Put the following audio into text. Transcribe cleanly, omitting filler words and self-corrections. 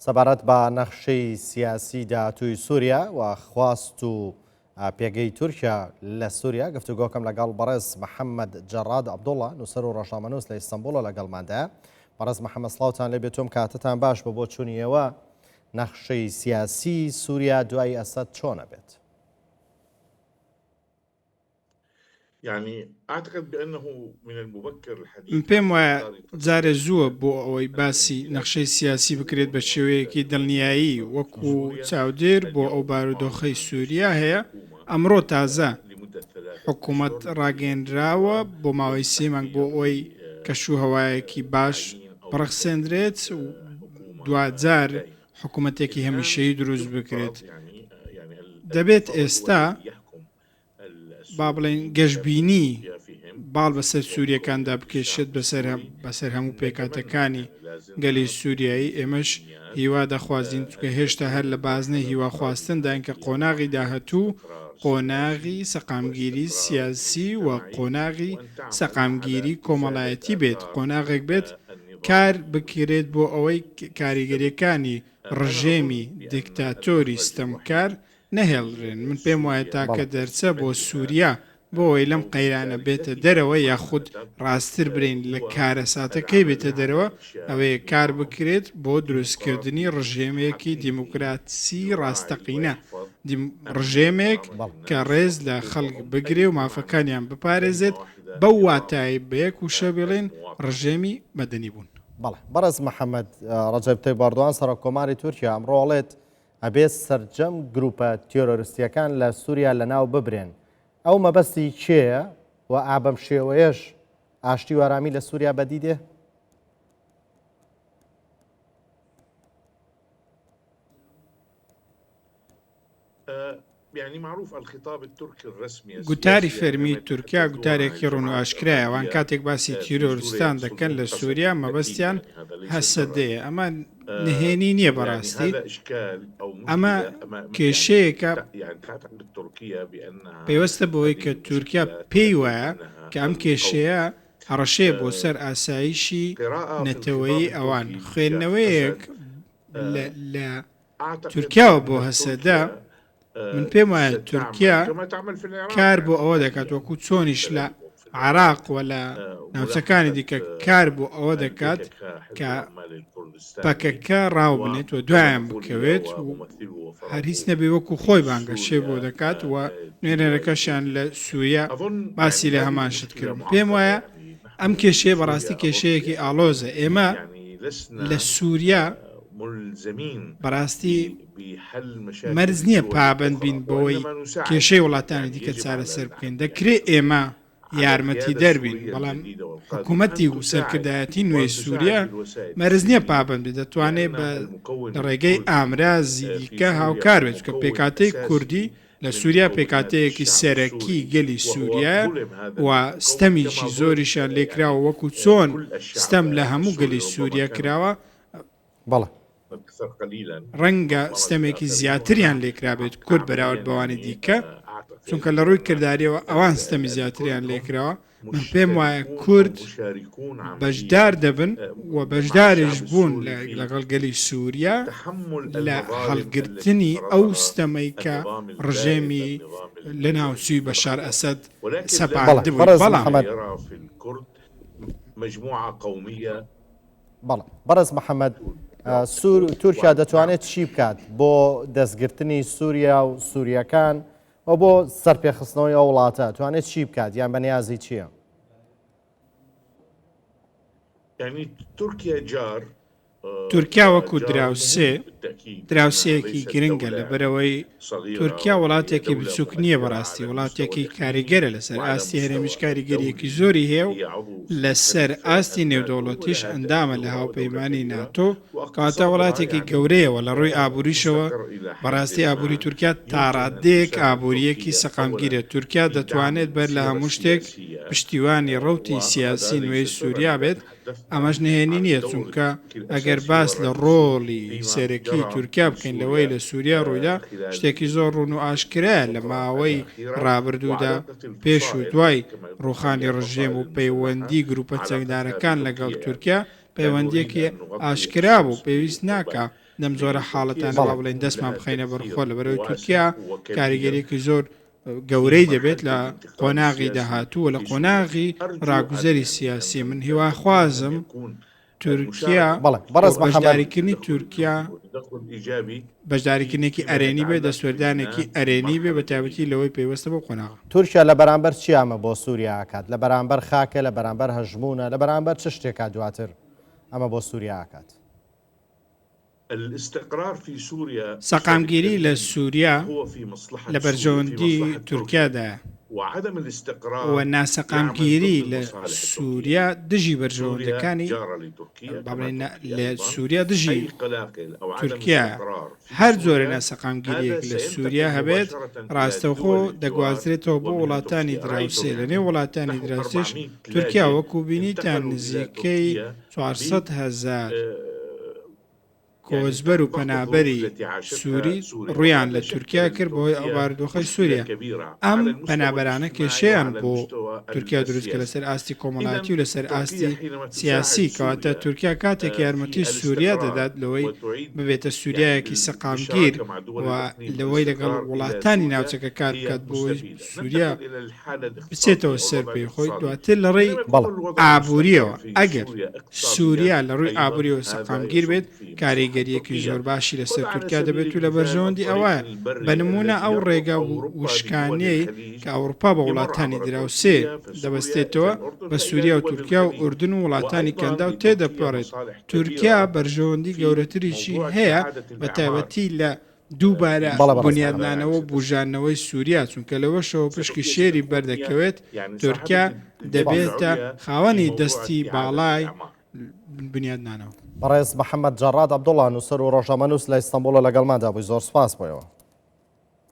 سەبارەت بە نەخشەی سیاسی داهاتووی سووریا و خواست و پێگەی تورکیا لە سووریا گفتوگۆکەم لەگەڵ بەڕێز محەممەد جەڕاد عەبدوڵڵا نووسەر و ڕۆژنامەنووس لە ئیستەنبوڵە لەگەڵماندایە. بەڕێز محەممەد سڵاوتان لێ بێت و ئەم کاتەتان باش بە بۆچوونی ئێوە نەخشەی سیاسی سووریا دوای ئەسەد چۆن ئەبێت؟ من پێم وایە جارێ زووە بۆ ئەوەی باسی نەخشەی سیاسی بکرێت بە شێوەیەکی دڵنیایی وەکو چاودێر بۆ ئەو بارودۆخەی سوریا هەیە، ئەمڕۆ تازە حکومەت ڕاگەیەنراوە بۆ ماوەی سێ مانگ بۆ ئەوەی کەشوهەوایەکی باش بڕەخسێندرێت و دواجار حکومەتێکی هەمیشەیی دروست بکرێت. دەبێت ئێستا با بڵێین گەشبینی باڵ بەسەر سووریەکاندا بکێشێت بەسەر بەسەر هەموو پێکهاتەکانی گەلی سووریایی ئێمەش هیوا دەخوازین چونکە هێشتا هەر لە بازنەی هیواخواستنداین کە قۆناغی داهاتوو قۆناغی سەقامگیری سیاسی و قۆناغی سەقامگیری کۆمەڵایەتی بێت قۆناغێک بێت کار بکرێت بۆ ئەوەی کاریگەریەکانی ڕژێمی دیکتاتۆری ستەمکار نەهێڵرێن، من پێم وایە تاکە دەرچە بۆ سوریا بۆ ئەوەی لەم قەیرانە بێتە دەرەوە یاخود ڕاستتر برێین لە کارەساتەکەی بێتە دەرەوە ئەوەیە کار بکرێت بۆ دروستکردنی ڕژێمێکی دیموکراسی ڕاستەقینە، ڕژێمێک کە ڕێز لە خەڵک بگرێ و مافەکانیان بپارێزێت بەو واتایەی بە یەک وشە بڵێین ڕژێمی مەدەنی بوون. بەڵێ بەڕێز محەمەد، ڕەجەب تەیب ئەردۆغان سەرۆککۆماری تورکیا ئەمڕۆ ئەڵێت ئەبێت سەرجەم گروپە تیرۆرستییەکان لە سوریا لەناو ببرێن. ئەو مەبەستی کێیە و ئا بەم شێوەیەش ئاشتی و ئارامی لە سوریا بەدی دێ؟ گوتاری فەرمی تورکیا گوتارێکی ڕوون و ئاشکرایە، ئەوان کاتێک باسی تیرۆرستان دەکەن لە سووریا مەبەستیان هەسەدەیە، ئەمە نهێنی نییە بەڕاستی، ئەمە کێشەیەکە پەیوەستە بەوەی کە تورکیا پێی وایە کە ئەم کێشەیە هەڕەشەیە بۆ سەر ئاسایشی نەتەوەیی ئەوان، خوێندنەوەیەک لە تورکیاوە بۆ هەسەدە، من پێم وایە تورکیا کار بۆ ئەوە دەکات وەکو چۆنیش لە عراق و لە ناوچەکانی دیکە کار بۆ ئەوە دەکات کە پەکەکە ڕاو بنێت و دوایان بکەوێت و هەر هیچ نەبێ وەکو خۆی بانگەشێ بۆ دەکات و نوێنەرەکەشیان لە سووریا باسی لە هەمان شت کرد پێم وایە ئەم کێشەیە بەڕاستی کێشەیەکی ئاڵۆزە ئێمە لە سووریا بەڕاستی مەرج نییە پابەند بین بەوەی کێشەی وڵاتانی دیکە چارەسەر بکەین، دەکرێ ئێمە یارمەتیدەر بین، بەڵام حکوومەتی و سەرکردایەتی نوێی سووریا مەرج نییە پابەند بێت، دەتوانێت بە لە ڕێگەی ئامرازی دیکە هاوکار بێت، چونکە پێکهاتەی کوردی لە سووریا پێکهاتەیەکی سەرەکی گەلی سووریایە و ستەمیکی زۆریشیان لێکراوە، وەکو چۆن ستەم لە هەموو گەلی سووریا کراوە، بەڵێ. ڕەنگە ستەمێکی زیاتریان لێکرابێت کورد بەراورد بەوانی دیکە، چونکە لە ڕووی کرداریەوە ئەوان ستەمی زیاتریان لێکراوە، من پێم وایە کورد بەشدار دەبن و بەشداریش بوون لەگەڵ گەلی سووریا لە هەڵگرتنی ئەو ستەمەی کە ڕژێمی لەناوچووی بەشار ئەسەد سەپاندبووی، بەڵام. بەڵێ بەڕێز محەمەد سوور تورکیا دەتوانێت چی بکات بۆ دەستگرتنی سووریا و سووریەکان و بۆ سەرپێخستنەوەی ئەو وڵاتە توانێت چی بکات یان بەنیازی چییە؟ تورکیا وەکو دراوسێ، دراوسێیەکی گرنگە، لەبەرئەوەی تورکیا وڵاتێکی بچوک نییە بەڕاستی وڵاتێکی کاریگەرە لەسەر ئاستی هەرێمیش کاریگەرییەکی زۆری هەیە و لەسەر ئاستی نێودەوڵەتیش ئەندامە لە هاوپەیمانی ناتۆ، کەواتە وڵاتێکی گەورەیە و لە ڕووی ئابووریشەوە بەڕاستی ئابووری تورکیا تاڕادەیەک ئابوورییەکی سەقامگیرە، تورکیا دەتوانێت بەر لە هەموو شتێک پشتیوانی ڕەوتی سیاسی نوێی سووریا بێت، ئەمەش نهێنی نییە، چونکە ئەگەر باس لە ڕۆڵی سەرەکی تورکیا بکەین لەوەی لە سووریا ڕوویدا، شتێکی زۆر ڕوون و ئاشکرایە لە ماوەی ڕابردوودا پێش و دوای ڕووخانی ڕژێم و پەیوەندی گرووپە چەکدارەکان لەگەڵ تورکیا. پەیوەندییەکی ئاشکرا بوو، پێویست ناکا لەم جۆرە حاڵەتانە با بڵێین دەستمان بخەینە بەر خۆر، لەبەرئەوەی تورکیا کاریگەرییەکی زۆر گەورەی دەبێت لە قۆناغی داهاتوو و لە قۆناغی ڕاگوزەری سیاسی. من هیواخوازم تورکیا بەشداریکردنی تورکیا بەشداریکردنێکی ئەرێنی بێ، دەستوەردانێکی ئەرێنی بێ، بە تایبەتی لەوەی پەیوەستە بەو قۆناغە. تورکیا لە بەرامبەر چی ئەمە بۆ سووریا ئەکات؟ لە بەرامبەر خاکە، لە بەرامبەر هەژموونە، لە بەرامبەر چ شتێکە دواتر ئەمە بۆ سووریا ئەکات؟ سەقامگیری لە سوریا لە بەرژەوەندی تورکیادایە و ناسەقامگیری لە سوریا دژی بەرژەوەندەکانی با بڵێین لە سوریا دژی تورکیایە. هەر جۆرە ناسەقامگیرییەک لە سوریا هەبێت ڕاستەوخۆ دەگوازرێتەوە بۆ وڵاتانی دراوسێ، لەنێو وڵاتانی دراوسێش تورکیا وەکو بینیتان نزیکەی 400 هەزار کۆچبەر و پەنابەری سووری ڕوویان لە تورکیا کرد بەهۆی ئەو بارودۆخەی سووریا. ئەم پەنابەرانە کێشەیان بۆ تورکیا دروست کرد لەسەر ئاستی کۆمەڵایەتی و لەسەر ئاستی سیاسی، کەواتە تورکیا کاتێک یارمەتی سووریا دەدات لەوەی ببێتە سووریایەکی سەقامگیر و لەوەی لەگەڵ وڵاتانی ناوچەکە کار بکات بۆ ئەوەی سووریا بچێتەوە سەر پێی خۆی دواتر لە ڕێی ئابووریەوە ئەگەر سووریا لە ڕووی ئابووریەوە سەقامگیر بێت کاریگەریەکی زۆر باشی لەسەر تورکیا دەبێت و لە بەرژەوەندی ئەوایە بە نمونە ئەو ڕێگا وشکانیەی کە ئەوروپا بە وڵاتانی دراوسێ دەبەستێتەوە بە سووریا و تورکیا و ئوردن و وڵاتانی کەنداو تێدەپەڕێت تورکیا بەرژەوەندی گەورەتریشی هەیە بە تایبەتی لە دووبارە بونیادنانەوە و بوژاندنەوەی سوریا، چونکە لەوەشەوە پشکی شێری بەردەکەوێت، تورکیا دەبێتە خاوەنی دەستی باڵای بونیادنانەوە. بەڕێز محەمەد جەڕاد عەبدوڵا، نووسەر و ڕۆژنامەنووس لە ئیستەنبوڵە لەگەڵماندا بووی، زۆر سوپاس بۆ ئێوە.